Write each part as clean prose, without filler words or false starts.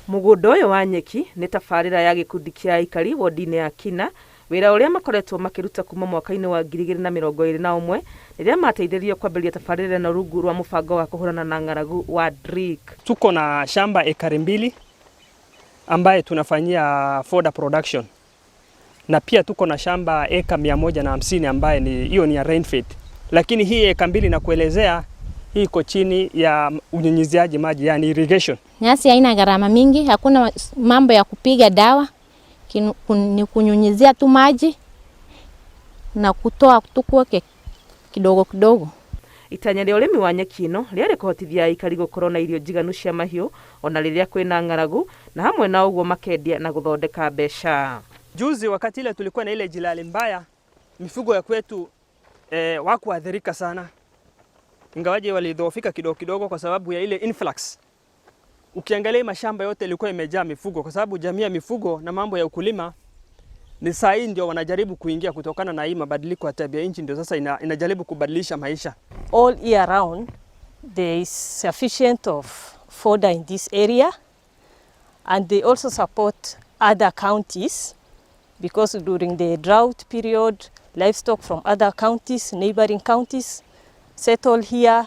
Mũgũnda ũyũ wa nyeki nĩ tabarĩra ya gĩkundi kĩa aikari wodi-inĩ ya Kina, wĩra ũrĩa makoretwo makĩruta kuma mwaka-inĩ wa 2021 rĩrĩa mateithĩrĩirio kwambĩrĩria tabarĩra ĩno rungu rwa mũbango wa kũhũrana na ng'aragu wa DRIC. Tuko na shamba ekari 2 ambaye tunafanyia fodder production na pia tuko na shamba eka 150 ambaye ni hiyo ni ya rainfed, lakini hii eka 2 na kuelezea hii iko chini ya unyunyiziaji maji, yani irrigation. Nyasi haina gharama mingi, hakuna mambo ya kupiga dawa, ni kunyunyizia tu maji na kutoa tu kweke kidogo kidogo. Itanya rĩa ũrĩmi wa nyeki ĩno rĩarĩ kũhotithia aikari gũkorwo na irio njiganu cia mahiũ ona rĩrĩa kwĩna ng'aragu, na hamwe na ũguo makendia na gũthondeka mbeca. Juzi wakati ile tulikuwa na ile jilali mbaya, mifugo ya kwetu wakuathirika sana, ingawaje walidhoofika kidogo kidogo kwa sababu ya ile influx. Ukiangalia mashamba yote ilikuwa imejaa mifugo, kwa sababu jamii ya mifugo na mambo ya ukulima ni saa hii ndio wanajaribu kuingia kutokana na hii mabadiliko ya tabia nchi, ndio sasa inajaribu kubadilisha maisha. All year round there is sufficient of fodder in this area, and they also support other counties because during the drought period livestock from other counties, neighboring counties, settle here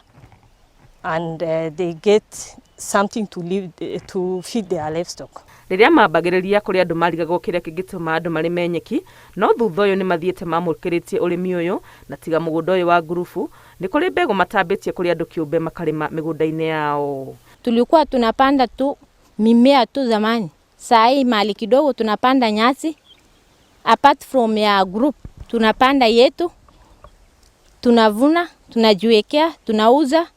and they get something to live, to feed their livestock. Rĩrĩa mambagĩrĩria kũrĩ andũ marigagwo kĩrĩa kĩngĩtũma andũ marĩme nyeki, no thutha ũyũ nĩ mathiĩte mamũkĩrĩtie ũrĩmi ũyũ, na tiga mũgũnda ũyũ wa ngurubu nĩ kũrĩ mbegũ matambĩtie kũrĩ andũ kĩũmbe makarĩma mĩgũnda-inĩ yao. Tulikuwa tunapanda tu mimea tu zamani, saa hii mali kidogo tunapanda nyasi, apart from ya group tunapanda yetu, tunavuna, tunajiwekea, tunauza.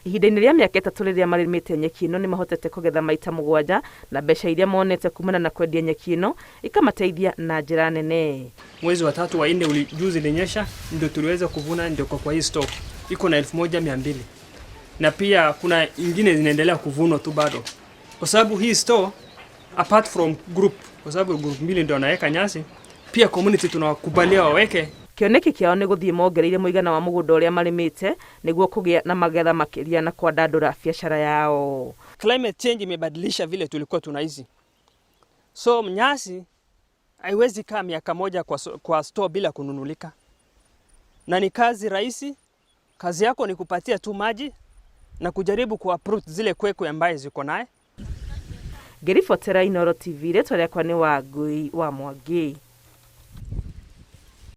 Ihinda-inĩ rĩa mĩaka 3 rĩrĩa marĩmĩte nyeki ĩno nĩ mahotete kũgetha maita mũgwanja, na mbeca iria monete kumana na kwendia nyeki ĩno ikamateithia na njĩra nene. Mwezi wa tatu wa nne juzi ilinyesha, ndio tuliweza kuvuna, ndio kwa hii stock iko na 1200 na pia kuna ingine zinaendelea kuvunwa tu bado, kwa sababu hii store apart from group, kwa sababu group mbili ndio wanaweka nyasi, pia community tunawakubalia waweke. Kĩoneki kĩao nĩ gũthiĩ mongereire mũigana wa mũgũnda ũrĩa marĩmĩte nĩguo kũgĩa na magetha makĩria na kwandandũra biacara yao. Climate change imebadilisha vile tulikuwa tunaishi, so nyasi haiwezi kaa miaka moja kwa store bila kununulika, na ni kazi rahisi. Kazi yako ni kupatia tu maji na kujaribu kuuproot zile kwekwe ambaye ziko naye. Ngĩribotera Inooro TV, rĩtwa rĩakwa nĩ Wangui wa Mwangi.